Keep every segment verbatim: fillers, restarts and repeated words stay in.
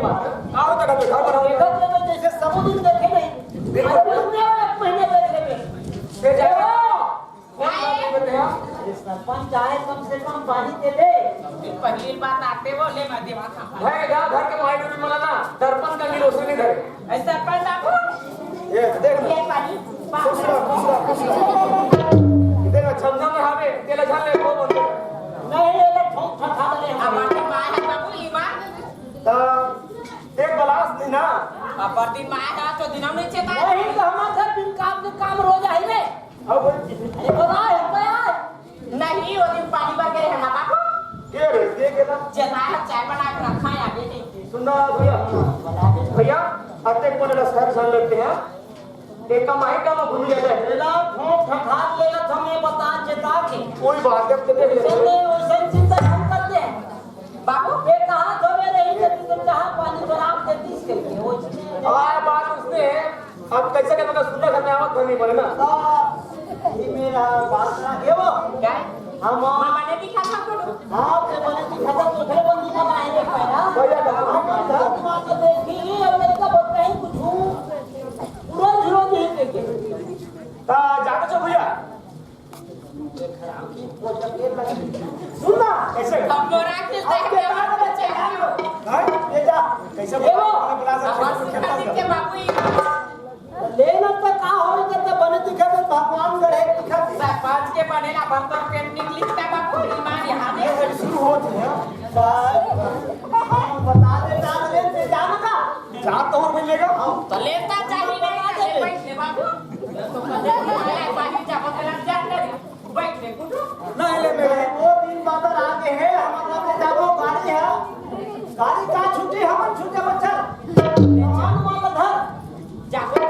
का होता का घर बनाओ? देखत लेबे जैसे सबो दिन देखे नहीं। बिल्कुल। अरे, महीने, एक महीने देख लेबे। ये जाएगा। कौन बात करते हैं? अरे, सरपंच आए, कम से कम पानी दे दे। पहली बात आते वो ले मैं देवा था। भाई, जा घर के माई डूबी मला ना, दर्पण का गिरो से नहीं धरे। ऐसा कर बाबू। ये देख ना। ये पानी। खुश रह, खुश रह, खुश रह। ये देख ना, झमझम में हावे, तेला झन ले, वो बंद कर। नहीं, ये लोग ठोक ठठा दे। हमारे माँ है बाबू, ईमान। ता, देख बलास नहीं ना। अब दिन माँ है, तो दिनों नहीं चेता। नहीं, तो हमारे घर दिन काम के काम रोज आई रे। अब अरे बाबा, रुपया। नहीं, वो दिन पानी भर के रहना बाबू। ये रे, ये के ना? जना है, चाय बना के रखा है, आगे नहीं। सुन ना भैया, भैया, अतेक मन ला शहर जान लेते हैं। एक कमाई का में घूम जाते हैं। लेला, ठोक ठठार लेला, हम ये बता चेता के। कोई बात है, तो देख ले। चले, वैसे चिंता हम करते हैं। बाबू, ये कहाँ धोवे रही, जब तुम कहाँ पानी बराबर देती इसके लिए, वो चीज़। आ, बात उसने अब कैसे कहता था, सुंदर घर में आवत घर नहीं बने ना। तो ये मेरा बात ना ये वो। क्या है? हम मामा ने दिखा था फोटो। हाँ, ते बने दिखा था, तो फिर बंदी का मायने का है ना। भैया, कहाँ हम बात था? बात तो देखी, अब मेरे का बोलते हैं कुछ हूँ। उड़न झुड़न नहीं देखे। ता जाके छो भैया। सुन ना, कैसे? हम लोग रात में अब जाके क्या बात है? हाँ, ये जा। कैसे ये वो। बुला सकते हैं? हमारे सुनता दिखे बाबू ही। लेना तो का हो, जब तो बने दिखे तो भगवान गढ़े दिखा दे। सरपंच के बने ना, भर तो पेट निकली था बाबू, ईमान यहाँ दे। ये शुरू होती है। बस, हम बता दे, डाल दे, ते जाना का? जा तो और मिलेगा। तो लेता चाहिए ना, ले बैठ ले बाबू। तो कदे भी आया, पानी चापा के लग जा कर। बैठ ले, कुटू। नहीं ले मेरे। वो दिन बादल आगे है, हमारा तो जाबो गाड़ी है। गाड़ी का छुट्टी, हमन छुट्टी, हमन चल। हनुमान का घर। जा, जा।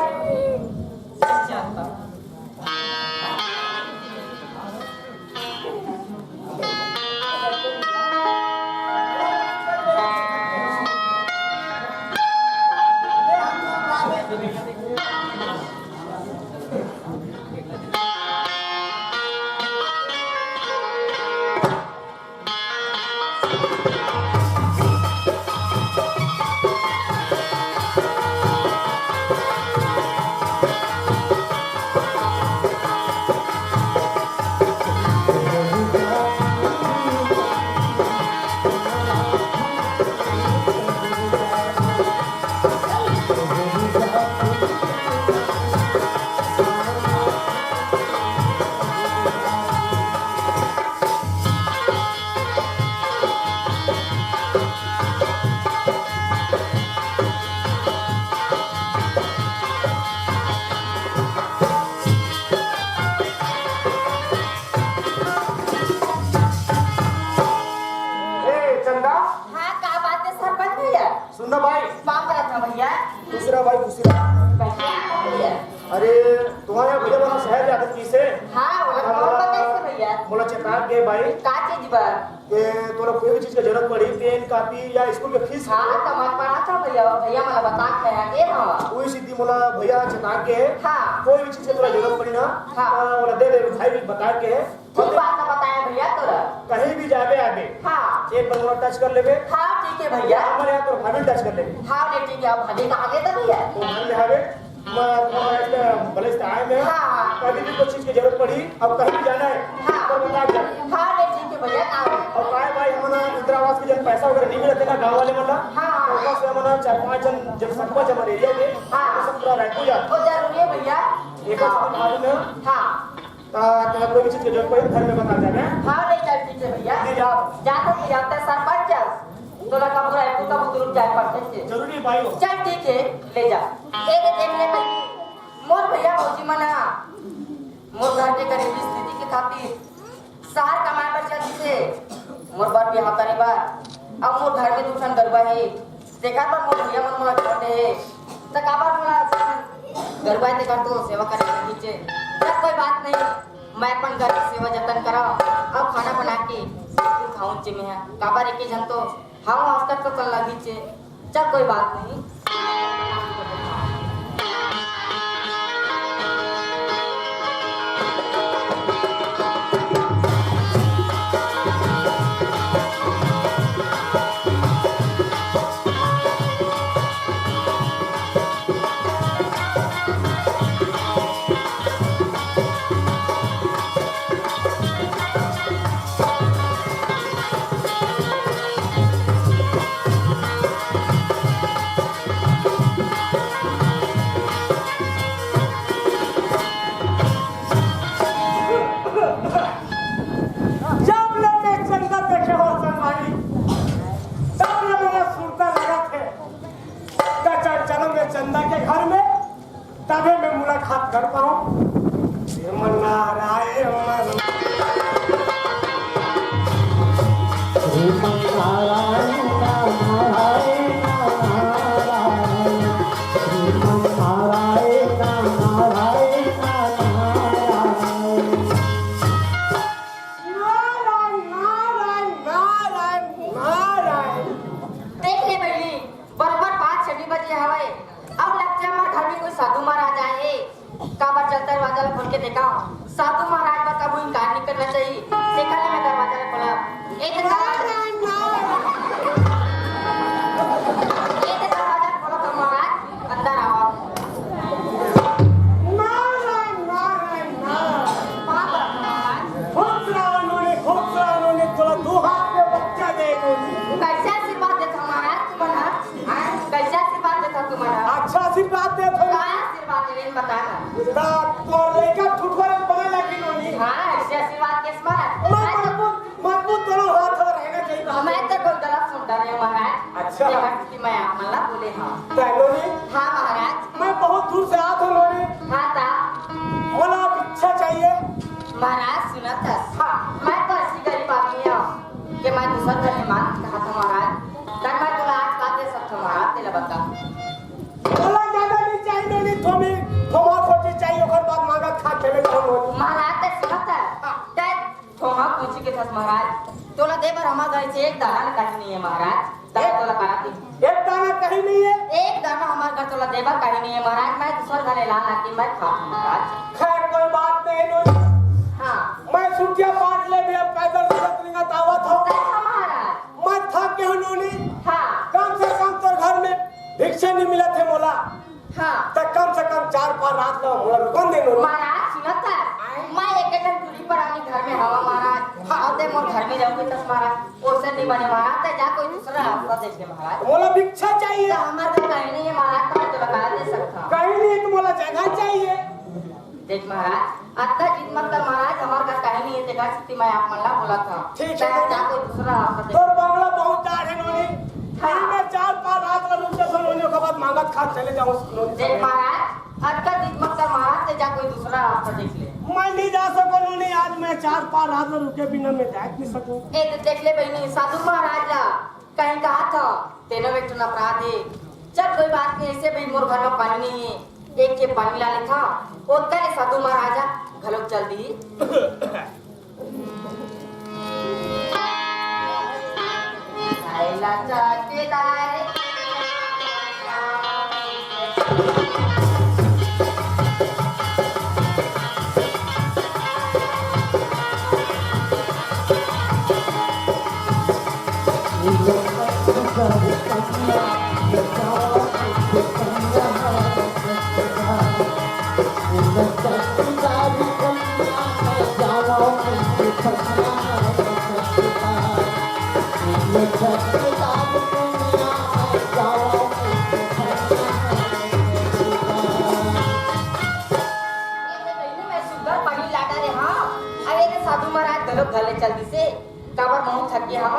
ए, चंदा। हाँ, का बात है सरपंच भैया? सुन ना भाई। का बात है भैया? दूसरा भाई, दूसरा। भैया, भैया। अरे, तुम्हारे भैया वाला शहर जाते पीछे। हाँ, वो कौन बताइस भैया? मोला चेता के भाई। का चीज बा? के तोला कोई भी चीज के जरूरत पड़ी, पेन, कॉपी या स्कूल के फीस के हाँ, लिए। तमार पढ़ा था भैया, भैया मोला बता के आया के हाँ। कोई सीधी मोला भैया चेता के है। हाँ। कोई भी चीज के तोला जरूरत पड़ी ना, हाँ। तो मोला दे दे, भाई भी बता के है। ठीक बात ना बताया भैया तोरा। कहीं भी जाबे आगे, हाँ। एक बार मोला टच कर लेबे। हाँ, ठीक है भैया। हमारे यहाँ तो भाभी टच कर लेबे। हाँ, नहीं, ठीक है, अब भाभी कहाँ गए था भैया? वो घर में हवे। मैं थोड़ा इस पे भले से आए मैं। हाँ, हाँ। कभी भी कोई चीज की जरूरत पड़ी, अब कहीं भी जाना है, हाँ। तो बता दे। हाँ, नहीं, ठीक है भैया, काम है। और काय भाई, हमन इंदिरा आवास के जन पैसा वगैरह नहीं मिलते ना गाँव वाले मन ला। हाँ, हाँ। तो बस हमन चार पांच जन, जब सरपंच हमारे एरिया के, हाँ। तो सब पूरा रायपुर जाते। वो जरूरी है भैया। एक बार मालूम है। हाँ। ता तेरा कोई भी चीज की जरूरत पड़ी, घर में बता देना। हाँ, नहीं, चल, ठीक है भैया। ले जा। जा तो भैया, ते सरपंच चल। तोला कब रायपुर का बुजुर्ग जाए पड़ते थे। जरूरी भाई हो। चल, ठीक है, ले जा। ए रे, देख ले भाई, मोर भैया भौजी मन ह मोर घर के गरीबी स्थिति के खातिर शहर कमाए बर चल दिसे, मोर बर बिहाव करे बर। अब मोर घर में दू ठन गरुवा हे, तेकर बर मोर भैया मन मोला छोड़ दे हे, त काबर मोला गरुवा तेकर तो सेवा करे बर नीचे। चल, कोई बात नहीं, मैं अपन घर के सेवा जतन करव, अब खाना बना के खाऊं चे मैं, काबर एक ही जन तो हाँ, आज तक तो कल लगी चे। चल, कोई बात नहीं। कर पाऊं। श्रीमन नारायण, श्रीमन नारायण, नारायण, नारायण, श्रीमन नारायण, नारायण, नारायण। नारायण, नारायण, नारायण, नारायण। देख ले बहिनी, बरोबर पाँच छठी बजे हवय। अब लगथे हमर घर में कोई साधु महाराज आए हे। काबर चल दरवाजा ला खोल के देखा। साधु महाराज बर कभू इनकार नहीं करना चाहिए। देखा ले मैं दरवाजा ला खोला। ए देखा। ए देखा, दरवाजा खोलो तो महाराज, अंदर आओ। नारायण, नारायण, नारायण। बाप रे महाराज। खुश रहो नोनी, खुश रहो नोनी, तोला दू हाथ में बच्चा दे नोनी। कैसे आशीर्वाद देता महाराज तुमन ह? हाँ? कैसे आशीर्वाद देता तुमन ह? अच्छा आशीर्वाद देता। का आशीर्वाद देवे बता ना। ता तोर लइका ठुठुआ रे बने लगी नोनी। हाँ, ऐसे आशीर्वाद कैसे महाराज? मैं मजबूत, मजबूत दोनों हाथ और रहना चाहिए। मैं तो कोई गलत सुन रहे हूँ महाराज। अच्छा। ये बात कि मैं आप मन ला बोले हंव। ता नोनी? हाँ महाराज। मैं बहुत दूर से आत हंव नोनी। हाँ ता। मोला भिक्षा चाहिए। महाराज सुनत हस। हाँ। मैं तो ऐसी गरीब आदमी हंव कि मैं दूसर घर ले मांग के खात हंव महाराज। तब मैं तोला आज का दे सकत हंव महाराज, तेला बता। मोला ज्यादा नहीं चाहिए नोनी, थोमी, थोमा खोची चाहिए, ओकर बाद मांगत खात चले जाओ नोनी। महाराज ते सुनत हस। हाँ। ते थोमा कोची के थस महाराज, तोला दे बर हमर घर से एक दाना ल कहीं नहीं है महाराज, तब एक तोला करा दे। एक दाना कहीं नहीं है? एक दाना हमर घर तोला दे बर कहीं नहीं है महाराज, मैं दूसर घर ले लान आके मैं खात हंव महाराज। खैर कोई बात नहीं नोनी। हाँ। मैं सुटिया पाट ले भी अब पैदल चलत रिंगत आवत हंव। तय हा महाराज। मैं थक गया हूँ नोनी। हाँ। कम से कम तोर घर में भिक्षा नहीं मिलत हे मोला। हाँ। त कम से कम चार पार रात ला मोला रुकन दे नोनी। महाराज, सुनत हस? आय? मैं एक ठन टूरी परानी घर में हवंव महाराज। हाँ। अउ ते मोर घर में रहूंगी तस महाराज, ओसे नहीं बने महाराज, ते जा कोई दूसरा रास्ता देख ले महाराज। मोला भिक्षा चाहिए। त हमर घर कहीं नहीं है महाराज, त मैं तोला का दे सकत हंव? कहीं नहीं है त मोला जगह चाहिए। देख महाराज, अतना जिद मत कर महाराज, हमर घर कहीं नहीं है, तेकर सेती मैं आप मन ला बोलत हंव। ठीक है। जा, जा कोई दूसरा रास्ता देख। तोर बंगला बहुत डाढ़ है नोनी। हाँ। मैं चार पार रात ला रुक जाथंव नोनी, ओकर बाद मांगत खात चले जाहूं नोनी। देख महाराज, अतना जिद मत कर महाराज, ते जा कोई दूसरा रास्ता देख ले। मैं नहीं जा सकंव नोनी, आज मैं चार पार रात ला रुके बिना मैं जा नहीं सकंव। ए तो देख ले बहिनी, साधु महाराज ला कहीं कहा था, तेनो एक ठन अपराध हे। चल, कोई बात नहीं, ऐसे भी मोर घर में पानी नहीं है, एक के पानी ला लेथा, ओतका ले साधु महाराज घलोक चल दी। ए, तो बहिनी, मैं सुग्घर पानी ला डारे हंव। अरे, तो साधु महाराज घलो घर ले चल दिसे। काबर महूं थक गे हंव।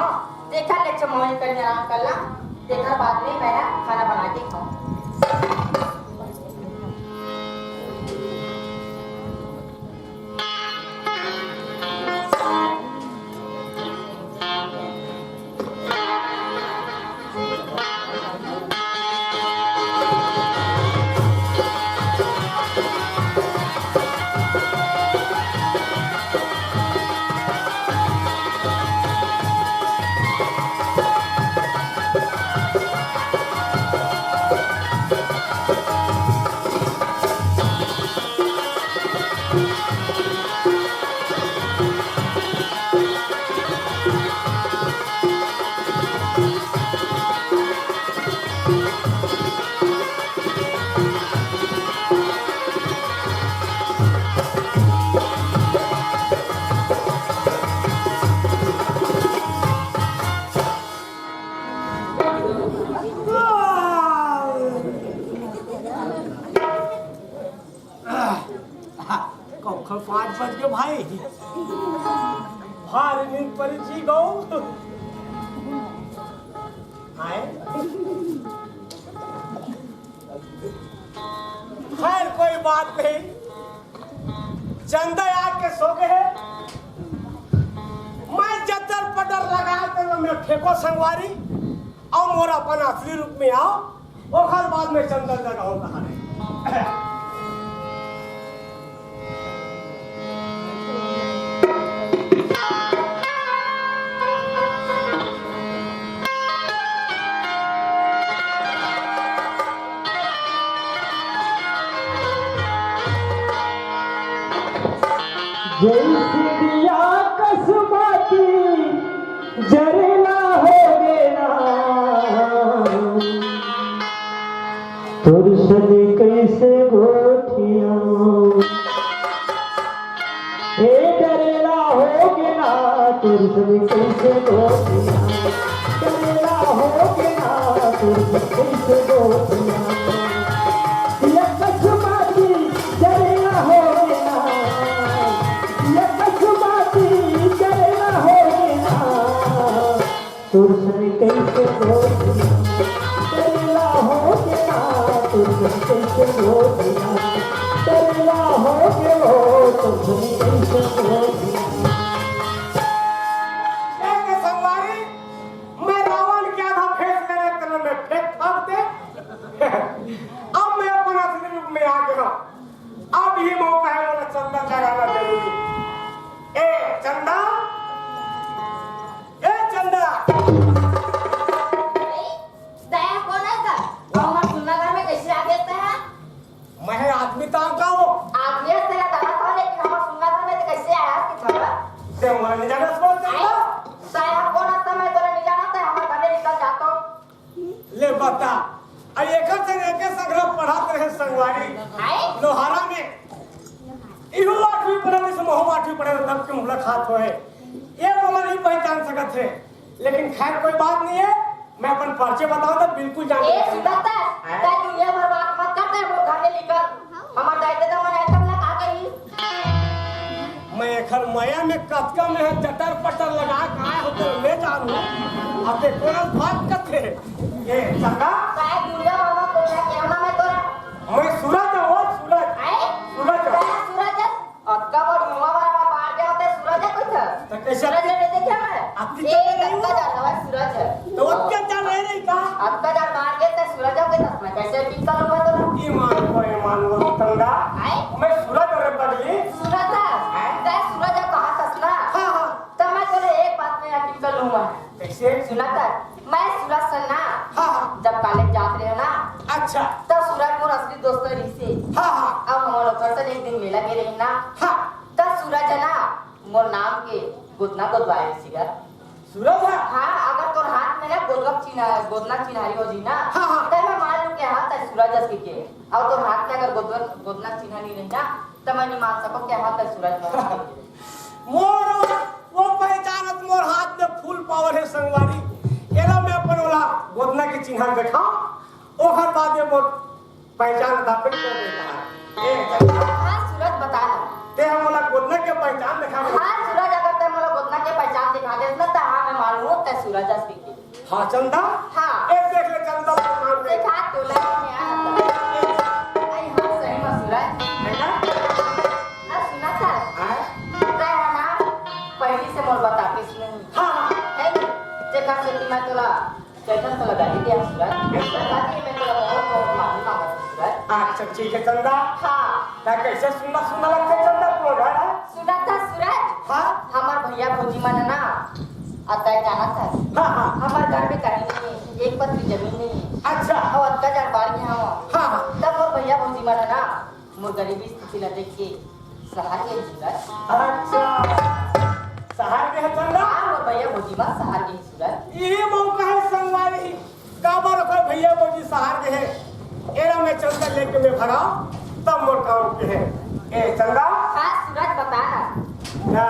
तेखर ले अच्छा महूं कनी आराम कर ला। तेखर बाद में मैं खाना बना के खाहूं। कखर पाँच बज गे भाई, भारी नींद परी जी गो। आय? खैर, कोई बात नहीं। चंदा आके सो गे हे। मैं जतर पटर लगा के मैं फेंको संगवारी, अउ मोर अपन असली रूप में आओ, ओखर बाद में चंदा जगाओ कहा रे। जैसे दिया कसमाती जरेला होगे ना, तोर सने कैसे गोठिया। ए डरेला होगे ना, तोर सने कैसे गोठिया। डरेला होगे ना, तोर सने कैसे गोठिया। ये कसमाती डरेला होगे ना, ये कसमाती डरेला होगे ना। तोर सने कैसे गोठिया, डरेला होगे ना, तोर सने कैसे गोठिया, डरेला होगे ना, तोर सने कैसे गोठिया। ए, ए संगवारी, मैं रावण के आधा फेंक ले रहे, तेरे में फेंक फाड़ दे। अब मैं अपन असली रूप में आ गया। अब ये मौका है, मोला चंदा जगाना जरूरी। ए चंदा, ए चंदा। तैं कोन हस गा? अउ हमर सुन्ना घर में कैसे आ गेस तैं? मैं आदमी तो का हो? आदमी हस तेला दादा था, लेकिन हमर सुन्ना घर में तो कैसे आया हस कि थोड़ा? ते मोला नहीं जाना समझ आई? सकता? तैं कोन हस, मैं तोला नहीं जाना, तैं हमर घर ले निकल जातो। ले बता, अरे एकर से एके सगरा पढ़त रहे संगवारी। आए? लोहारा में। इहू आठवीं पढ़े रहे, महू आठवीं पढ़े रहे, तब के मुलाकात होए। ये मोला नहीं पहचान सकत है, लेकिन खैर कोई बात नहीं है, मैं अपन परिचय बताऊं तो बिल्कुल जान ए, जाएगा। सुनता, आए? तैं दुनिया भर बात मत कर, तैं वो घर ले निकल। हमर दाई ददा मन आए तब ना का कही? मैं एखर मया में कतका में जटर पटर लगा के आए हो तो मैं जानू। अब ते कोन भाग कथे? ए, चंदा? काय दुर्गा बाबा को क्या कहना मैं तोरा? मैं सूरज हूँ, सूरज। आए? सूरज। क्या सूरज है? अतका बड़ मुआ वाला बाहर गया होता है, सूरज है कोई था? तो कैसे सूरज ने नहीं देखा मैं? आपकी ए, चल रही अतका हूँ। जान हवा सूरज है। तो अतका जान रहे नहीं का? अतका जान बाहर गया था, सूरज है कोई था? मैं कैसे पिक कर लूंगा तोरा? ईमान को ईमान वो चंदा। आए? मैं सूरज और बदली। सूरज था? आए? तै सूरज है, कहा था सुना? हाँ, हाँ। तो मैं तोरे एक बात में यकीन कर लूंगा। कैसे? सुना था? मैं सूरज से ना, हाँ, हाँ। जब कॉलेज जात रहे ना, अच्छा। तब सूरज मोर असली दोस्त रहिसे। हाँ, हाँ। अब हम लोग से एक दिन मिला के रही ना, हाँ। तब सूरज है ना, मोर नाम के गोदना गोदवाए सिगर। सूरज है? हाँ, अगर तोर हाथ में ना गोदना चिन्ह, गोदना चिन्हारी हो जी ना, हाँ, हाँ। तब मैं मान लूँ कि हाँ, तै सूरज अस के। और तोर हाथ में अगर गोदना, गोदना चिन्ह नहीं रही ना, तब मैं नहीं मान सकूँ कि हाँ, तै सूरज मोर। मोर वो पहचानत मोर हाथ में फुल पावर है संगवारी। एला मैं अपन ओला गोदना के चिन्ह देखा, ओकर बाद ये मोर पहचान था फिर तो देखा। ए, हाँ, सूरज बता ना। ते हम ओला गोदना के पहचान देखा। हाँ, सूरज, अगर ते मोला गोदना के पहचान दिखा दे ना, तो हाँ, मैं मानूँ, ते सूरज अस के। हाँ, चंदा? हाँ। ए, देख ले, चंदा प्रमाण दे। देखा, तोला नहीं आया था। आई, हाँ, सही में सूरज। है ना? अब सुना था? हाँ? तै है ना, पहली से मोर बताते सुने नहीं। हाँ, हाँ। है ना? जेकर से कि मैं तोला, चेतन तोला गाली दिया सूरज। ऐसा? ताकि मैं तोला बहुत, बहुत माफी मांगा था सूरज। अच्छा, ठीक है, चंदा। हाँ। तै कैसे सुना, सुना लगता है, चंदा, तू घर है? सुना था सूरज? हाँ? हमार भैया भौजी मन है ना, अतका जाना था। हाँ, हाँ। हमार घर में कहीं नहीं है, एक पतरी जमीन नहीं है। अच्छा। और अतका जान बाढ़ गया हूँ। हाँ, हाँ। तब मोर भैया भौजी मन है ना, मोर गरीबी स्थिति ला देख के शहर के सूरज। अच्छा। शहर के है चंदा? हाँ, मोर भैया भौजी मन शहर के सूरज। ये मौका है संगवारी। काबर ओकर भैया भौजी शहर के है। एला मैं चंदा लेके मैं भगा, तब मोर काम के है। ए चंदा? हाँ, सूरज बता ना। ना,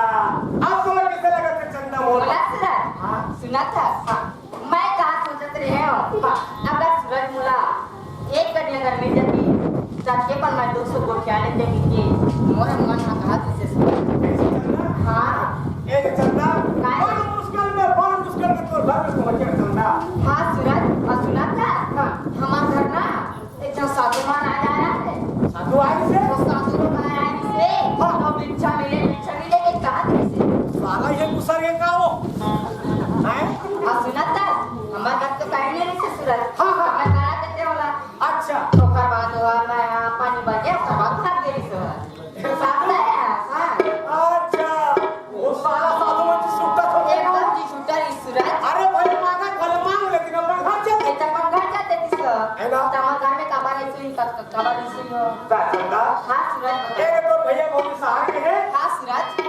अब तोला कैसे लगा थे चंदा मोर? बोला सूरज? हाँ। सुना था? हाँ। मैं का सोचत रहे हूँ, हाँ। अगर सूरज मोला एक कनी अगर मिल जाती, तब के पर मैं दो सौ गोठिया लेते मिलके, मोर मन हा कहा तुझसे सुन। हाँ। ए चंदा, काय? बड़ मुश्किल में, बड़ मुश्किल में तोर घर में पहुंचे चंदा। हाँ सूरज, और सुना था? हाँ। हमार घर ना, एक झन साधु मान आ जा रहा है। साधु आए से? वो साधु लोग आए से, हाँ। और है ना? त हमर घर में काबर अइसे ही, का-, का-, काबर अइसे ही हो? का चंदा? हाँ, सूरज, बता। एक तो भैया भौजी सहार के हैं। हाँ, सूरज।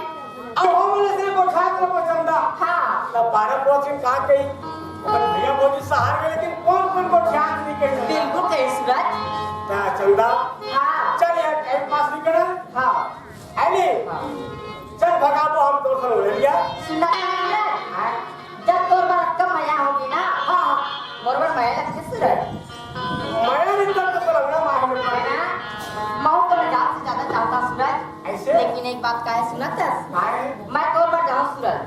अब हम लोग से गोठियात रहो चंदा। हाँ। तब बारह पहुंच के का कही? अगर भैया भौजी सहार के, लेकिन कौन कौन गोठियात नहीं कही चंदा? बिल्कुल कही सूरज। का चंदा? हाँ। चल यार, टाइम पास नहीं करा। हाँ। है नहीं? हाँ। चल भगाबो हम तो खन हो लिया। सुना है? हाँ। जब तोर बर अतका मया होगी ना, हाँ। मोर बर मया लगथे सूरज। मया नहीं तब तो लंगड़ा मार में पड़ है ना? महू तो मैं जान से ज्यादा चाहता सूरज। ऐसे? लेकिन एक बात का है, सुनत हस? काय? मैं तोर बर जाऊं सूरज।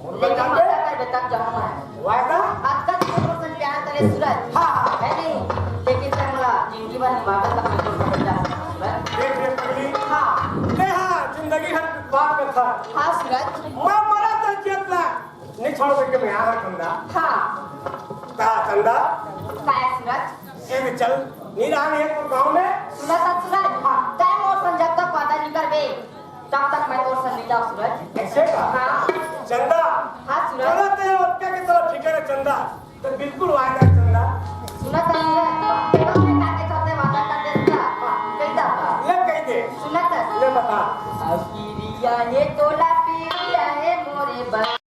मोर बर लेकिन जाते? वादा करबे तब जाऊं मैं। वादा? अतका तू मोर संग प्यार करे सूरज। हाँ, हाँ। है नहीं? लेकिन तै मोला जिंदगी भर निभाबे तब मैं तोर बर जाऊं सूरज। देख रे पगली। हाँ। ते हाँ, जिंदगी भर बात करता। हाँ सूरज। मैं मरा तो जियत ला। नहीं छोड़ के मैं यहाँ चंदा। हाँ। का चंदा? काय सूरज? ए भी चल, नहीं रहा नहीं है तू गाँव में। सुनत हस सूरज? हाँ। तै मोर संग जब तक वादा नहीं करबे, तब तक मैं तोर संग नहीं जाऊँ सूरज। ऐसे का? हाँ। चंदा? हाँ सूरज। चंदा तेरे ओके के तरफ फिकर है चंदा। तो बिल्कुल वादा है चंदा। सुनत हस सूरज? तब मैं का के साथे वादा कर दे सूरज। हाँ। कही था। ले कही दे। सुनत हस? ले बता। अब किरिया ये तोला